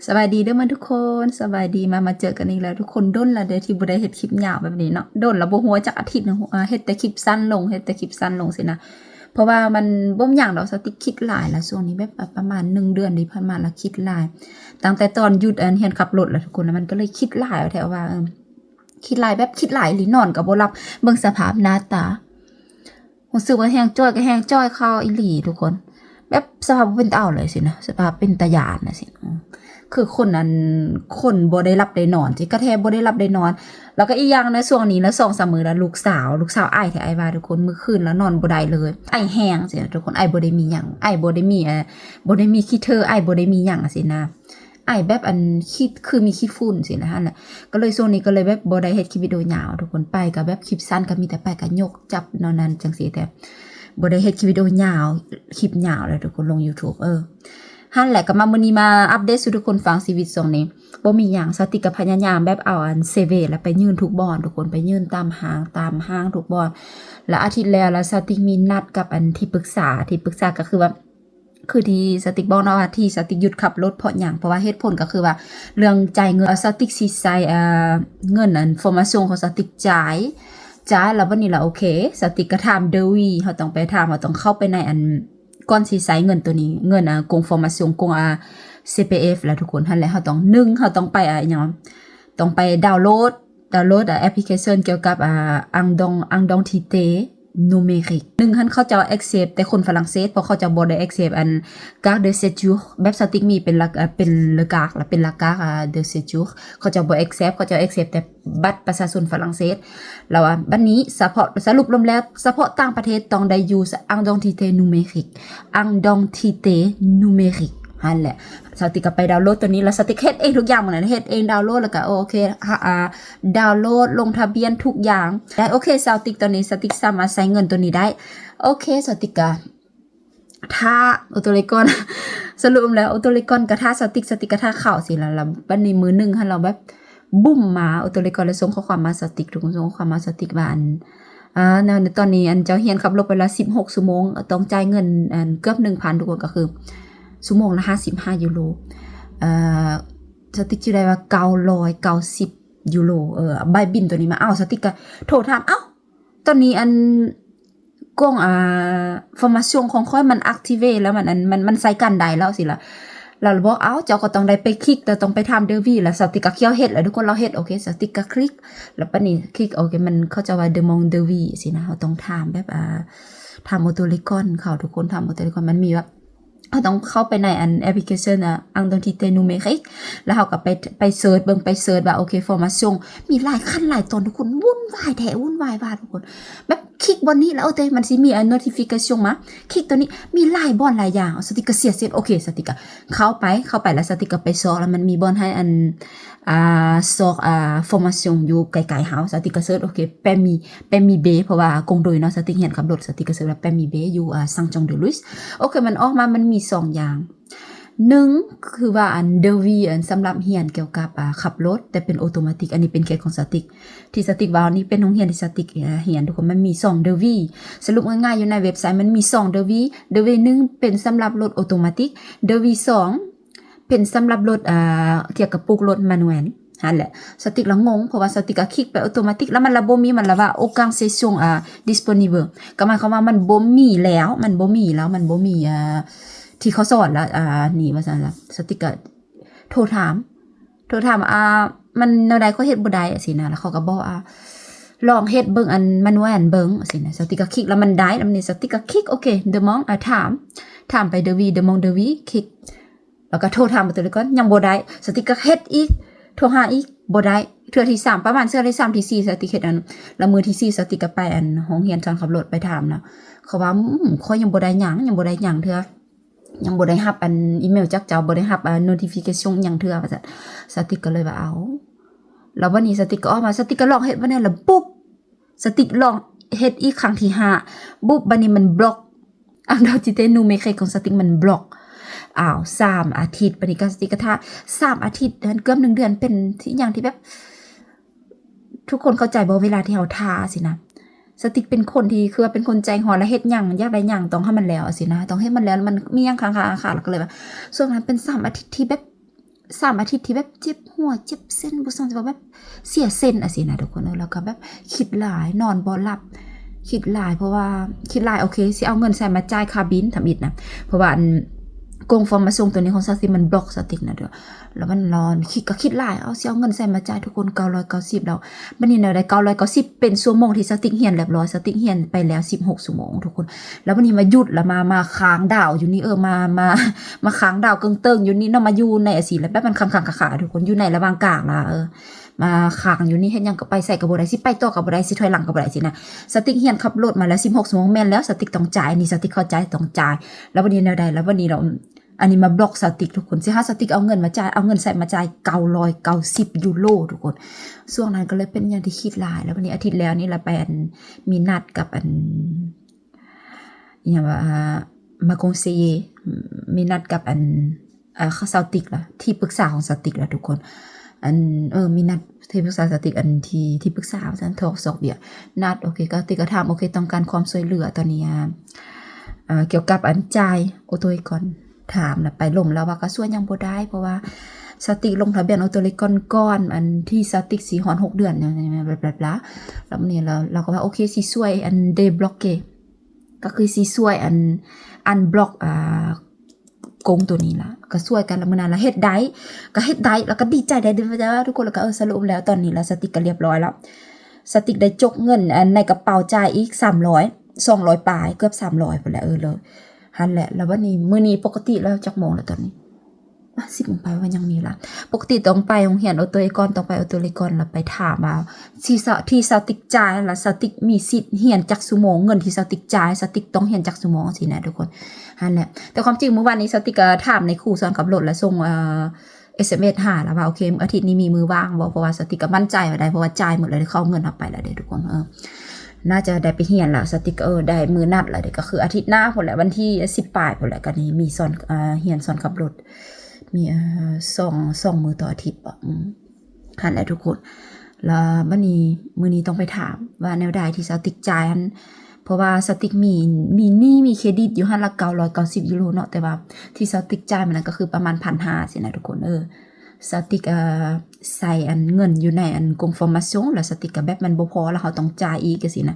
ສະບາຍດີເດີໝົດທຸກຄົນ ສະບາຍດີ ມາ ມາເຈີກັນອີກແລ້ວທຸກຄົນ. ດົນລະເດີທີ່ບໍ່ໄດ້ເຮັດຄລິບຍາວແບບນີ້ເນາະ ດົນລະ ບໍ່ຮູ້ຈັກອາທິດໜຶ່ງ ເຮັດແຕ່ຄລິບສັ້ນລົງ ເຮັດແຕ່ຄລິບສັ້ນລົງຊີ້ນະ ເພາະວ່າມັນບໍ່ມີຫຍັງດອກ ສາວຕິກຄິດຫຼາຍລະ ຊ່ວງນີ້ແບບປະມານໜຶ່ງເດືອນທີ່ຜ່ານມາລະຄິດຫຼາຍ ຕັ້ງແຕ່ຕອນຢຸດອັນຮຽນຂັບລົດລະທຸກຄົນ ລະມັນກໍເລີຍຄິດຫຼາຍ ແທ້ວ່າ ເອີ ຄິດຫຼາຍແບບຄິດຫຼາຍອີ່ຫຼີ ນອນກໍບໍ່ຫຼັບ ເບິ່ງສະພາບໜ້າຕາ ຮູ້ສຶກວ່າແຮງຈ່ອຍກໍແຮງຈ່ອຍເຂົ້າອີ່ຫຼີທຸກຄົນ ແບບສະພາບບໍ່ເປັນຕາເອົາເລີຍຊີ້ນະ ສະພາບເປັນຕາຢ້ານນະຊີ້ນະ ຄືຄົນອັນ ຄົນບໍ່ໄດ້ຫຼັບໄດ້ນອນຊີ້ ກະແທ້ບໍ່ໄດ້ຫຼັບໄດ້ນອນ ແລ້ວກໍອີກຢ່າງໃນຊ່ວງນີ້ນະ ສອງສາມມື້ລະ ລູກສາວ ລູກສາວໄອແທ້ ອ້າຍວ່າທຸກຄົນ ມື້ຄືນລະນອນບໍ່ໄດ້ເລີຍ ໄອແຮງຊີ້ນະທຸກຄົນ ໄອບໍ່ໄດ້ມີຫຍັງ ໄອບໍ່ໄດ້ມີ ເອີ ບໍ່ໄດ້ມີຂີ້ເທີ ໄອບໍ່ໄດ້ມີຫຍັງຊີ້ນະ ໄອແບບອັນ ຂີ້ ຄືມີຂີ້ຝຸ່ນຊີ້ນະ ຫັ້ນແຫຼະ ກໍເລີຍຊ່ວງນີ້ກໍເລີຍແບບບໍ່ໄດ້ເຮັດຄລິບວິດີໂອຍາວທຸກຄົນ ໄປກໍແບບຄລິບສັ້ນ ກໍມີແຕ່ໄປກໍຍົກຈັບແນວນັ້ນຈັ່ງຊີ້ ແຕ່ບໍ່ໄດ້ເຮັດຄລິບວິດີໂອຍາວ ຄລິບຍາວເລີຍທຸກຄົນ ລົງຢູທູບ ເອີ ຫັ້ນແຫຼະ ກໍມາມື້ນີ້ມາອັບເດດສູ່ທຸກຄົນຟັງຊີວິດຊ່ວງນີ້ ບໍ່ມີຫຍັງ ສາວຕິກກໍພະຍາຍາມແບບເອົາອັນ ເຊ ວີ ລະໄປຍື່ນທຸກບ່ອນທຸກຄົນ ໄປຍື່ນຕາມຫ້າງ ຕາມຫ້າງທຸກບ່ອນ ລະອາທິດແລ້ວລະ ສາວຕິກມີນັດກັບອັນທີ່ປຶກສາ ທີ່ປຶກສາກໍຄືວ່າ ຄືທີ່ສາວຕິກບອກເນາະວ່າ ທີ່ສາວຕິກຢຸດຂັບລົດເພາະຫຍັງ ເພາະວ່າເຫດຜົນກໍຄືວ່າ ເລື່ອງຈ່າຍເງິນ ເອີ ສາວຕິກຊິໃຊ້ ເອີ ເງິນອັນຟໍມາຊຽງຂອງສາວຕິກຈ່າຍ ຈ່າຍລະບັດນີ້ລະ ໂອເຄ ສາວຕິກກໍຖາມເດີວີ ເຮົາຕ້ອງໄປຖາມ ເຮົາຕ້ອງເຂົ້າໄປໃນອັນ ກ່ອນຊິໃຊ້ເງິນໂຕນີ້ ເງິນ ອາ ກົງຟໍມາຊຽງ ກົງ ອາ ຊີ ພີ ເອັຟ ລະທຸກຄົນ ຫັ້ນແຫຼະ ເຮົາຕ້ອງ ໜຶ່ງ ເຮົາຕ້ອງໄປ ອາ ຫຍັງ ຕ້ອງໄປດາວໂຫຼດ ດາວໂຫຼດ ອາ ແອັບພລິເຄຊັນກ່ຽວກັບ ອາ ອາງດອງ ອາງດອງທີເຕນູເມຣິກ ໜຶ່ງຫັ້ນເຂົາເຈົ້າແອັກເຊັບແຕ່ຄົນຝຣັ່ງເສດ ເພາະເຂົາເຈົ້າບໍ່ໄດ້ແອັກເຊັບອັນ ກາກເດີເຊຈູ ແບບສາວຕິກມີເປັນລະ ເປັນລະກາກ ລະເປັນລະກາກ ອາ ເດີເຊຈູ ເຂົາເຈົ້າບໍ່ແອັກເຊັບ ເຂົາເຈົ້າແອັກເຊັບແຕ່ບັດປະຊາຊົນຝຣັ່ງເສດ ລະວ່າບັດນີ້ສະເພາະ ສະຫຼຸບລວມແລ້ວ ສະເພາະຕ່າງປະເທດຕ້ອງໄດ້ຢູ່ ອາງດອງທີເຕນູເມຣິກ ອາງດອງທີເຕນູເມຣິກ ຫັ້ນແຫຼະ ສາວຕິກກໍໄປດາວໂຫຼດໂຕນີ້ ລະສາວຕິກເຮັດເອງທຸກຢ່າງໝົດ ເຮັດເອງດາວໂຫຼດ ລະກໍໂອເຄ ອາ ດາວໂຫຼດ ລົງທະບຽນທຸກຢ່າງ ແລ້ວໂອເຄ ສາວຕິກຕອນນີ້ ສາວຕິກສາມາດໃຊ້ເງິນໂຕນີ້ໄດ້ ໂອເຄ ສາວຕິກກະຖ້າໂອໂຕເລກອນ ສະຫຼຸບແລ້ວໂອໂຕເລກອນກະຖ້າສາວຕິກ ສາວຕິກກະຖ້າເຂົ້າຊີ້ລະ ລະບັດນີ້ມື້ໜຶ່ງຫັ້ນລະແບບ ບຸ້ມມາ ໂອໂຕເລກອນລະສົ່ງຂໍ້ຄວາມມາສາວຕິກ ທຸກຄົນ ສົ່ງຂໍ້ຄວາມມາສາວຕິກວ່າ ອັນ ອາ ແນວ ຕອນນີ້ ອັນ ເຈົ້າຮຽນຂັບລົດໄປລະສິບຫົກຊົ່ວໂມງ ຕ້ອງຈ່າຍເງິນ ອັນ ເກືອບໜຶ່ງພັນ ທຸກຄົນ ກໍຄືຊົ່ວໂມງລະຫ້າສິບຫ້າຢູໂຣ ເອີ ສາວຕິກຈື່ໄດ້ວ່າເກົ້າຮ້ອຍເກົ້າສິບ ຢູໂຣ ເອີ ໃບບິນໂຕນີ້ມາ ເອົ້າ ສາວຕິກກະໂທຖາມ ເອົ້າ ຕອນນີ້ອັນ ກົງ ອາ ຟໍມາຊຽງຂອງຂ້ອຍມັນອາກທີເວດແລ້ວ ມັນ ອັນ ມັນ ມັນໃຊ້ການໄດ້ແລ້ວຊີ້ລະ ລະບອກ ເອົ້າ ເຈົ້າກໍຕ້ອງໄດ້ໄປຄລິກ ເຈົ້າຕ້ອງໄປຖາມເດີວີ ລະສາວຕິກກໍຂ້ຽວເຮັດ ລະທຸກຄົນລາວເຮັດ ໂອເຄ ສາວຕິກກໍຄລິກ ລະປານນີ້ຄລິກ ໂອເຄ ມັນເຂົາເຈົ້າວ່າ ເດີມອງເດີວີ ຊີ້ນະ ເຮົາຕ້ອງຖາມແບບ ອາ ຖາມໂອໂຕເລກອນເຂົາ ທຸກຄົນ ຖາມໂອໂຕເລກອນ ມັນມີແບບ ເຮົາຕ້ອງເຂົ້າໄປໃນອັນແອັບພລິເຄຊັນ ອາ ອາງດອງທີເຕນູເມຣິກ ແລ້ວເຮົາກໍໄປ ໄປເສີດເບິ່ງ ໄປເສີດວ່າ ໂອເຄ ຟໍມາຊຽງ ມີຫຼາຍຂັ້ນຫຼາຍຕອນ ທຸກຄົນ ວຸ່ນວາຍແທ້ ວຸ່ນວາຍວ່າ ທຸກຄົນ ແບບຄລິກບ່ອນນີ້ ແລ້ວ ໂອເຄ ມັນຊິມີ ອາ ໂນຕິຟິເຄຊັນມາ ຄລິກໂຕນີ້ ມີຫຼາຍບ່ອນຫຼາຍຢ່າງ ສາວຕິກກໍເສຍເສັດ ໂອເຄ ສາວຕິກກໍເຂົ້າໄປ ເຂົ້າໄປ ແລ້ວສາວຕິກກໍໄປຊອກ ແລ້ວມັນມີບ່ອນໃຫ້ອັນ ອາ ຊອກ ອາ ຟໍມາຊຽງຢູ່ໃກ້ໆເຮົາ ສາວຕິກກໍເສີດ ໂອເຄ ເປມີ ເປມີເບ ເພາະວ່າກົງໂດຍເນາະ ສາວຕິກຮຽນຂັບລົດ ສາວຕິກກໍເສີດວ່າ ເປມີເບ ຢູ່ ອາ ຊາງຈອງເດີລຸຍ ໂອເຄ ມັນອອກມາ ມັນມີສອງຢ່າງ ໜຶ່ງ ຄືວ່າອັນເດີວີ ອັນສຳລັບຮຽນກ່ຽວກັບ ອາ ຂັບລົດ ແຕ່ເປັນໂອໂຕມາຕິກ ອັນນີ້ເປັນເຂດຂອງສາວຕິກ ທີ່ສາວຕິກເວົ້ານີ້ເປັນໂຮງຮຽນທີ່ສາວຕິກ ອາ ຮຽນ ທຸກຄົນ ມັນມີສອງເດີວີ ສະຫຼຸບງ່າຍໆຢູ່ໃນເວັບໄຊ ມັນມີສອງເດີວີ ເດີວີໜຶ່ງ ເປັນສຳລັບລົດໂອໂຕມາຕິກ ເດີວີສອງ ເປັນສຳລັບລົດ ອາ ກ່ຽວກັບປູກລົດແມນວນ ຫັ້ນແຫຼະ ສາວຕິກລະງົງ ເພາະວ່າສາວຕິກກະຄລິກໄປໂອໂຕມາຕິກ ລະມັນລະບໍ່ມີ ມັນລະວ່າ aucune session ອາ disponible ກໍໝາຍຄວາມວ່າມັນບໍ່ມີແລ້ວ ມັນບໍ່ມີແລ້ວ ມັນບໍ່ມີ ອາ ທີ່ເຂົາສອນລະ ອາ ນີ້ວ່າຊັ້ນລະ ສາວຕິກກະໂທຖາມ ໂທຖາມ ອາ ມັນແນວໃດ ຂ້ອຍເຮັດບໍ່ໄດ້ ຈັ່ງຊີ້ນະ ລະເຂົາກໍບອກ ອາ ລອງເຮັດເບິ່ງອັນແມນວນເບິ່ງ ຈັ່ງຊີ້ນະ ສາວຕິກກະຄລິກລະມັນໄດ້ ລະມັນນີ້ສາວຕິກກະຄລິກ ໂອເຄ ເດີມອງ ອາ ຖາມ ຖາມໄປເດີວີ ເດີມອງ ເດີວີ ຄລິກ ແລ້ວກໍໂທຖາມໂອໂຕເລກອນ ຍັງບໍ່ໄດ້ ສາວຕິກກໍເຮັດອີກ ໂທຫາອີກ ບໍ່ໄດ້ ເທື່ອທີສາມ ປະມານເທື່ອທີສາມທີສີ່ ສາວຕິກເຮັດອັນ ລະມື້ທີສີ່ ສາວຕິກກໍໄປອັນໂຮງຮຽນສອນຂັບລົດ ໄປຖາມນະ ເຂົາວ່າ ອືມ ຂ້ອຍຍັງບໍ່ໄດ້ຫຍັງ ຍັງບໍ່ໄດ້ຫຍັງເທື່ອ ຍັງບໍ່ໄດ້ຮັບອັນອີເມວຈາກເຈົ້າ ບໍ່ໄດ້ຮັບອັນໂນຕິຟິເຄຊັນຫຍັງເທື່ອ ວ່າຊັ້ນ ສາວຕິກກໍເລີຍວ່າ ເອົ້າ ລະບັດນີ້ສາວຕິກກໍອອກມາ ສາວຕິກກໍລອງເຮັດ ບັດນັ້ນລະ ປຸບ ສາວຕິກລອງເຮັດອີກຄັ້ງທີຫ້າ ບຸບ ບາດນີ້ມັນບລັອກ ອາ ໂດຍທີ່ເຕນູເມເຄຂອງສາວຕິກມັນບລັອກ ອ້າວ ສາມອາທິດ ບາດນີ້ກໍສາວຕິກກໍຖ້າສາມອາທິດ ເດືອນ ເກືອບໜຶ່ງເດືອນ ເປັນທີ່ຫຍັງທີ່ແບບ ທຸກຄົນເຂົ້າໃຈບໍ່ ເວລາທີ່ເຮົາຖ້າຊີ້ນະ ສາວຕິກເປັນຄົນທີ່ ຄືວ່າເປັນຄົນໃຈຮ້ອນ ລະເຮັດຫຍັງ ຢາກໄດ້ຫຍັງ ຕ້ອງໃຫ້ມັນແລ້ວຊີ້ນະ ຕ້ອງເຮັດມັນແລ້ວ ລະມັນມີຫຍັງຄ້າງໆ ລະກໍເລີຍວ່າ ຊ່ວງນັ້ນເປັນສາມອາທິດທີ່ແບບ ສາມອາທິດທີ່ແບບເຈັບຫົວເຈັບເສັ້ນ ບໍ່ຊ່າງຊິວ່າແບບເສຍເສັ້ນຈັ່ງຊີ້ນະທຸກຄົນເອີຍ. ແລ້ວກໍແບບຄິດຫຼາຍ ນອນບໍ່ຫຼັບ ຄິດຫຼາຍ ເພາະວ່າຄິດຫຼາຍ ໂອເຄ ຊິເອົາເງິນໃສມາຈ່າຍຄ່າບິນທຳອິດນະ ເພາະວ່າອັນ ກົງຟອມມາສົ່ງໂຕນີ້ຂອງສາວຕິກມັນບລັອກສາວຕິກນະເດີ້ ແລ້ວມັນລອນ ຄິດກໍຄິດຫຼາຍ ເອົາ ຊິເອົາເງິນໃສມາຈ່າຍທຸກຄົນ ເກົ້າຮ້ອຍເກົ້າສິບແລ້ວ. ບັດນີ້ແນວໃດ ເກົ້າຮ້ອຍເກົ້າສິບ ເປັນຊົ່ວໂມງທີ່ສາວຕິກຮຽນລຽບຮ້ອຍ ສາວຕິກຮຽນໄປແລ້ວສິບຫົກຊົ່ວໂມງທຸກຄົນ. ແລ້ວບັດນີ້ມາຢຸດ ແລ້ວມາ ມາຄ້າງດາວຢູ່ນີ້ ເອີ ມາ ມາ ມາຄ້າງດາວເກິ່ງເຕີງຢູ່ນີ້ເນາະ ມາຢູ່ໃນອາຊີບແບບມັນຄ້າງໆຄາໆທຸກຄົນ ຢູ່ໃນລະຫວ່າງກາງລະ ເອີ ມາຄ້າງຢູ່ນີ້ ເຮັດຫຍັງກໍໄປໃສກໍບໍ່ໄດ້ ຊິໄປຕໍ່ກໍບໍ່ໄດ້ ຊິຖອຍຫຼັງກໍບໍ່ໄດ້ຊີ້ນະ. ສາວຕິກຮຽນຂັບລົດມາແລ້ວສິບຫົກຊົ່ວໂມງ ແມ່ນແລ້ວ ສາວຕິກຕ້ອງຈ່າຍ ອັນນີ້ສາວຕິກເຂົ້າໃຈ ຕ້ອງຈ່າຍ. ແລ້ວບັດນີ້ແນວໃດ ແລ້ວບັດນີ້ລະ ອັນນີ້ມາບລັອກສາວຕິກທຸກຄົນ ຊິໃຫ້ສາວຕິກເອົາເງິນມາຈ່າຍ ເອົາເງິນໃສມາຈ່າຍ ເກົ້າຮ້ອຍເກົ້າສິບຢູໂຣທຸກຄົນ. ຊ່ວງນັ້ນກໍເລີຍເປັນຫຍັງທີ່ຄິດຫຼາຍ ແລ້ວບັດນີ້ອາທິດແລ້ວນີ້ລະໄປ ອັນ ມີນັດກັບ ອັນ ອີຫຍັງວ່າ ອ່າ Ma conseiller ມີນັດກັບ ອັນ ອ່າ ສາວຕິກລະ ທີ່ປຶກສາຂອງສາວຕິກລະທຸກຄົນ ອັນ ເອີ ມີນັດທີ່ປຶກສາສາວຕິກ ອັນ ທີ່ ທີ່ປຶກສາວ່າຊັ້ນ ທອກຊອກວຽກ ນັດ ໂອເຄ ສາວຕິກກໍຖາມ ໂອເຄ ຕ້ອງການຄວາມຊ່ວຍເຫຼືອຕອນນີ້ ອ່າ ອ່າ ກ່ຽວກັບ ອັນ ຈ່າຍ auto-école ຖາມລະໄປລົມລະວ່າກໍຊ່ວຍຫຍັງບໍ່ໄດ້ ເພາະວ່າສາວຕິກລົງທະບຽນ auto-école ກ່ອນ ອັນ ທີ່ສາວຕິກຊິຮອດຫົກເດືອນ ບລາບລາ ແລ້ວມື້ນີ້ລາວ ລາວກໍວ່າ ໂອເຄ ຊິຊ່ວຍ ອັນ débloquer ກໍຄືຊິຊ່ວຍ ອັນ unblock ອ່າ ກົງໂຕນີ້ລະ ກໍຊ່ວຍກັນລະ ມື້ນັ້ນລະເຮັດໄດ້ ກໍເຮັດໄດ້ ແລ້ວກໍດີໃຈໄດ້ເດີ້ທຸກຄົນ. ແລ້ວກໍ ເອີ ສະຫຼຸບແລ້ວຕອນນີ້ລະ ສາວຕິກກໍລຽບຮ້ອຍລະ ສາວຕິກໄດ້ຈົກເງິນ ອັນ ໃນກະເປົາຈ່າຍອີກສາມຮ້ອຍ ສອງຮ້ອຍປາຍ ເກືອບສາມຮ້ອຍພຸ້ນແຫຼະ ເອີ ເລີຍ ຫັ້ນແຫຼະ. ແລ້ວບັດນີ້ ມື້ນີ້ປົກກະຕິແລ້ວຈັກໂມງລະຕອນນີ້ ອ່ະ ສິບໂມງປາຍ ວ່າຍັງມີເວລາ ປົກກະຕິຕ້ອງໄປໂຮງຮຽນ auto-école ຕ້ອງໄປ auto-école ລະໄປຖາມວ່າ ທີ່ສາ ທີ່ສາວຕິກຈ່າຍຫັ້ນລະ ສາວຕິກມີສິດຮຽນຈັກຊົ່ວໂມງ ເງິນທີ່ສາວຕິກຈ່າຍ ສາວຕິກຕ້ອງຮຽນຈັກຊົ່ວໂມງ ຈັ່ງຊີ້ນະທຸກຄົນ ຫັ້ນແຫຼະ. ແຕ່ຄວາມຈິງມື້ວານນີ້ສາວຕິກກໍຖາມໃນຄູສອນຂັບລົດ ແລ້ວສົ່ງ ເອີ ເອສເອັມເອສຫາລະວ່າ ໂອເຄ ອາທິດນີ້ມີມື້ວ່າງບໍ່ ເພາະວ່າສາວຕິກກໍໝັ້ນໃຈວ່າໄດ້ ເພາະວ່າຈ່າຍໝົດແລ້ວເດ້ ເຂົາເອົາເງິນເຮົາໄປແລ້ວເດ້ທຸກຄົນ ເອີ ໜ້າຈະໄດ້ໄປຮຽນລະ ສາວຕິກກໍ ເອີ ໄດ້ມື້ນັດລະເດ້ ກໍຄືອາທິດໜ້າພຸ້ນແຫຼະ ວັນທີສິບປາຍພຸ້ນແຫຼະ ກໍນີ້ມີສອນ ເອີ ຮຽນສອນຂັບລົດ ມີ ເອີ ສອງ ສອງມື້ຕໍ່ອາທິດບໍ ອືມ ຫັ້ນແຫຼະທຸກຄົນ. ແລ້ວບັດນີ້ ມື້ນີ້ຕ້ອງໄປຖາມວ່າແນວໃດທີ່ສາວຕິກຈ່າຍຫັ້ນ ເພາະວ່າສາວຕິກມີ ມີໜີ້ມີເຄຣດິດຢູ່ຫັ້ນລະ ເກົ້າຮ້ອຍເກົ້າສິບຢູໂຣເນາະ ແຕ່ວ່າທີ່ສາວຕິກຈ່າຍມານັ້ນກໍຄືປະມານພັນຫ້າຊີ້ນະທຸກຄົນ ເອີ ສາວຕິກ ເອີ ໃສ່ອັນເງິນຢູ່ໃນອັນກົງຟອມມາຊົງ ແລ້ວສາວຕິກກໍແບບມັນບໍ່ພໍ ແລ້ວເຮົາຕ້ອງຈ່າຍອີກຈັ່ງຊີ້ນະ.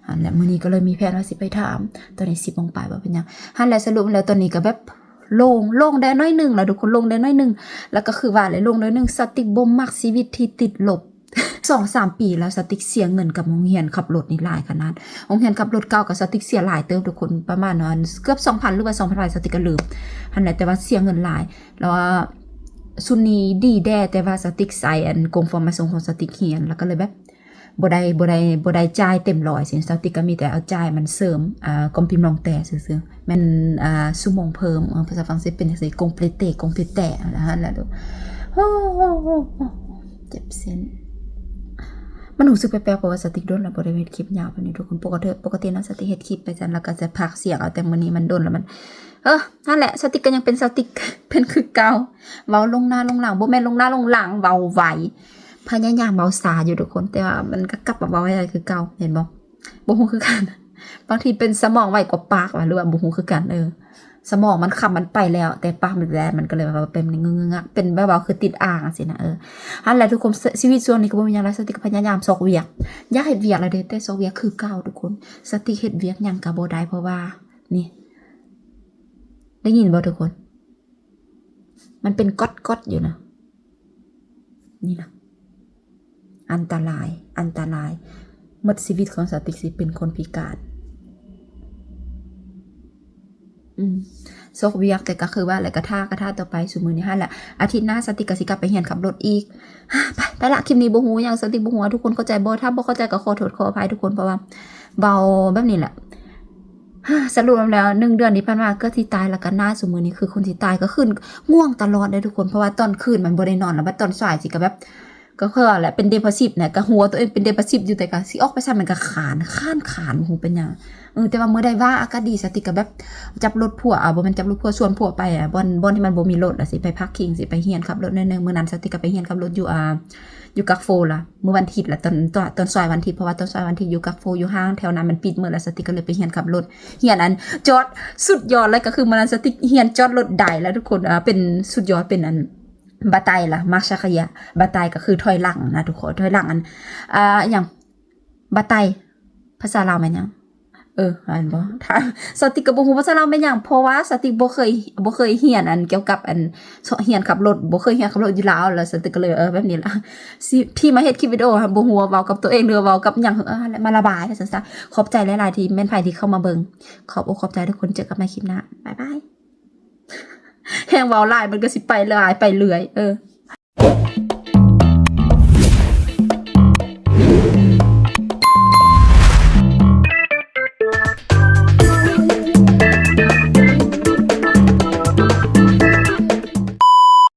ຫັ້ນແຫຼະ ມື້ນີ້ກໍເລີຍມີແຜນວ່າຊິໄປຖາມ ຕອນນີ້ສິບໂມງປາຍ ບໍ່ເປັນຫຍັງ. ຫັ້ນແຫຼະ ສະຫຼຸບແລ້ວຕອນນີ້ກໍແບບໂລ່ງ ໂລ່ງໄດ້ໜ້ອຍໜຶ່ງລະທຸກຄົນ ໂລ່ງໄດ້ໜ້ອຍໜຶ່ງ ແລ້ວກໍຄືວ່າແຫຼະ ໂລ່ງໄດ້ໜ້ອຍໜຶ່ງ ສາວຕິກບໍ່ມັກຊີວິດທີ່ຕິດລົບ ສອງສາມປີແລ້ວ ສາວຕິກເສຍເງິນກັບໂຮງຮຽນຂັບລົດນີ້ຫຼາຍຂະໜາດ ໂຮງຮຽນຂັບລົດເກົ່າກໍສາວຕິກເສຍຫຼາຍເຕີບທຸກຄົນ ປະມານເກືອບສອງພັນ ຫຼືວ່າສອງພັນປາຍ ສາວຕິກກໍລືມ ຫັ້ນແຫຼະ ແຕ່ວ່າເສຍເງິນຫຼາຍ ແລ້ວວ່າຊຸດນີ້ດີແດ່ ແຕ່ວ່າສາວຕິກໃສ່ອັນກົງຟອມມາຊົງຂອງສາວຕິກຮຽນ ແລ້ວກໍເລີຍແບບບໍ່ໄດ້ ບໍ່ໄດ້ ບໍ່ໄດ້ຈ່າຍເຕັມຮ້ອຍຊີ້ ສາວຕິກກໍມີແຕ່ເອົາຈ່າຍມັນເສີມ ອ່າ complémentaire ຊື່ໆ ແມ່ນ ອ່າ ຊົ່ວໂມງເພີ່ມ ເອີ ພາສາຝຣັ່ງເສດເປັນຈັ່ງຊີ້ compléter compléter ຫັ້ນແຫຼະ ຫັ້ນແຫຼະ ໂອ້ ເຈັບເສັ້ນ ມັນຮູ້ສຶກແປກໆ ເພາະວ່າສາວຕິກດົນແລ້ວບໍ່ໄດ້ເຮັດຄລິບຍາວປານນີ້ທຸກຄົນ ປົກກະຕິ ປົກກະຕິນະ ສາວຕິກເຮັດຄລິບໄປຊັ້ນ ແລ້ວກໍຈະພາກສຽງເອົາ ແຕ່ມື້ນີ້ມັນດົນແລ້ວ ມັນ ເອີ ຫັ້ນແຫຼະ ສາວຕິກກໍຍັງເປັນສາວຕິກ ເປັນຄືເກົ່າ ເວົ້າລົງໜ້າລົງຫຼັງ ບໍ່ແມ່ນລົງໜ້າລົງຫຼັງ ເວົ້າໄວ ພະຍາຍາມເວົ້າຊ້າຢູ່ທຸກຄົນ ແຕ່ວ່າມັນກໍກັບມາເວົ້າໄດ້ຄືເກົ່າ ເຫັນບໍ່? ບໍ່ຮູ້ຄືກັນ ບາງທີເປັນສະໝອງໄວກວ່າປາກຫວາ ຫຼືວ່າບໍ່ຮູ້ຄືກັນ ເອີ ສະໝອງມັນຄຳມັນໄປແລ້ວ ແຕ່ປາກມັນແລ່ນ ມັນກໍເລີຍວ່າເປັນງຶກໆ ເປັນແບບວ່າຄືຕິດອ່າງຊີ້ນະ ເອີ ຫັ້ນແຫຼະທຸກຄົນ ຊີວິດຊ່ວງນີ້ກໍບໍ່ມີຫຍັງຫຼາຍ ສາວຕິກກໍພະຍາຍາມຊອກວຽກ ຢາກເຮັດວຽກແລ້ວເດ້ ແຕ່ຊອກວຽກຄືເກົ່າທຸກຄົນ ສາວຕິກເຮັດວຽກຫຍັງກໍບໍ່ໄດ້ ເພາະວ່າ ນີ້ ໄດ້ຍິນບໍ່ທຸກຄົນ? ມັນເປັນກ້ອດໆຢູ່ນະ ນີ້ນະ ອັນຕະລາຍ ອັນຕະລາຍ ໝົດຊີວິດຂອງສາວຕິກຊິເປັນຄົນພິການ ອືມ ຊອກວຽກ ແຕ່ກໍຄືວ່າແຫຼະ ກະຖ້າ ກະຖ້າຕໍ່ໄປ ຊຸມື້ນີ້ຫັ້ນແຫຼະ ອາທິດໜ້າສາວຕິກກໍຊິກັບໄປຮຽນຂັບລົດອີກ ໄປ ໄປລະ ຄລິບນີ້ບໍ່ຮູ້ຫຍັງ ສາວຕິກບໍ່ຮູ້ ທຸກຄົນເຂົ້າໃຈບໍ່? ຖ້າບໍ່ເຂົ້າໃຈກໍຂໍໂທດຂໍອະໄພທຸກຄົນ ເພາະວ່າເວົ້າແບບນີ້ແຫຼະ ສະຫຼຸບແລ້ວ ໜຶ່ງເດືອນທີ່ຜ່ານມາເກືອບຊິຕາຍ ແລ້ວກໍໜ້າຊຸມື້ນີ້ຄືຄົນຊິຕາຍ ກໍຄືງ່ວງຕະຫຼອດເດ້ທຸກຄົນ ເພາະວ່າຕອນຄືນມັນບໍ່ໄດ້ນອນ ແລ້ວບັດຕອນສາຍຊິກໍແບບ ກໍຄືວ່າແຫຼະ ເປັນ depressive ນະ ກໍຮູ້ວ່າຕົວເອງເປັນ depressive ຢູ່ ແຕ່ກໍຊິອອກໄປໃສມັນກໍຄານ ຄານ ຄານ ບໍ່ຮູ້ເປັນຫຍັງ ເອີ ແຕ່ວ່າມື້ໃດວ່າອາກາດດີ ສາວຕິກກໍແບບຈັບລົດຜົວ ເອົາ ບໍ່ແມ່ນຈັບລົດຜົວ ຊວນຜົວໄປ ອາ ບ່ອນ ບ່ອນທີ່ມັນບໍ່ມີລົດ ລະຊິໄປພາກຄີງ ຊິໄປຮຽນຂັບລົດໜ້ອຍໜຶ່ງ ມື້ນັ້ນສາວຕິກກໍໄປຮຽນຂັບລົດຢູ່ ອາ ຢູ່ກັກໂຟລະ ມື້ວັນທິດລະ ຕອນ ຕອນ ຕອນສາຍວັນທິດ ເພາະວ່າຕອນສາຍວັນທິດຢູ່ກັກໂຟ ຢູ່ຫ້າງແຖວນັ້ນມັນປິດໝົດ ລະສາວຕິກກໍເລີຍໄປຮຽນຂັບລົດ ຮຽນອັນຈອດ ສຸດຍອດເລີຍ ກໍຄືມື້ນັ້ນສາວຕິກຮຽນຈອດລົດໄດລະທຸກຄົນ ເອີ ເປັນສຸດຍອດ ເປັນອັນ ບັດໄຕລະ ມາສາຄະຢາ ບັດໄຕກໍຄືຖອຍຫຼັງນະທຸກຄົນ ຖອຍຫຼັງ ອັນ ອ່າ ອີຫຍັງ ບັດໄຕ ພາສາລາວແມ່ນຫຍັງ? ເອີ ແມ່ນບໍ່? ຖ້າ ສາວຕິກກໍບໍ່ຮູ້ພາສາລາວແມ່ນຫຍັງ ເພາະວ່າສາວຕິກບໍ່ເຄີຍ ບໍ່ເຄີຍຮຽນອັນກ່ຽວກັບອັນ ຮຽນຂັບລົດ ບໍ່ເຄີຍຮຽນຂັບລົດຢູ່ລາວ ແລ້ວສາວຕິກກໍເລີຍ ເອີ ແບບນີ້ລະ ຊິ ທີ່ມາເຮັດຄລິບວິດີໂອ ບໍ່ຮູ້ວ່າເວົ້າກັບຕົວເອງ ຫຼືວ່າເວົ້າກັບຫຍັງ ເອີ ມາລະບາຍວ່າຊັ້ນຊະ. ຂອບໃຈຫຼາຍໆ ທີ່ແມ່ນໃຜທີ່ເຂົ້າມາເບິ່ງ ຂອບອົກຂອບໃຈທຸກຄົນ ເຈີກັນໃໝ່ຄລິບໜ້າ ບາຍບາຍ. ແຮງເວົ້າຫຼາຍ ມັນກໍຊິໄປຫຼາຍ ໄປເລື້ອຍ ເອີ.